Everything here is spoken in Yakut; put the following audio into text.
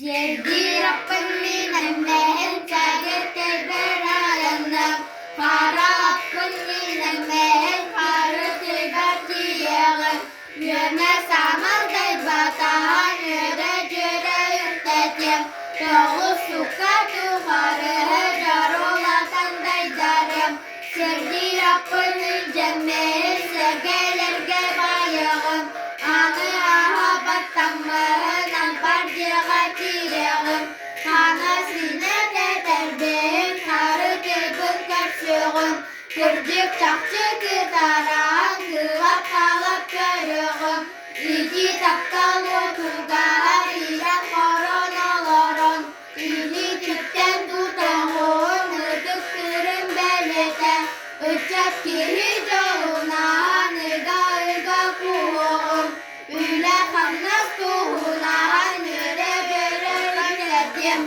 Сирдиир аппын миинэммэһин сэгэттэйбэр айанным, хара аппын миинэммэһин хары тыйбар тиийэҕин, үөмэ саамал дайбатаһан үөрэ-дьүөрэ үктэтиэм, 9 сукка тухары дьарулатан дайдарым, сирдиир аппын илдьэммэһин сэргэлэргэ байыаҕым, аны аһа баттаммыһын ампар дьиэҕэ киириэҕим, хаана сиинэ тэтэрбиһин хары тыйбын көрсүөҕүм, кырдьык чахчы кытараан кыылап-хаалап көрүөҕүм, ити таптал уотугар иирэн-хорон олорон, илиититтэн тутуһун ытык тыырын бэлиэтэ, ыччат киһи дьолунаан ыга-ыга куһуоҕум, үлэ-хамнас туһунаан үөрэ-дьүөрэ үлэлэтиэм.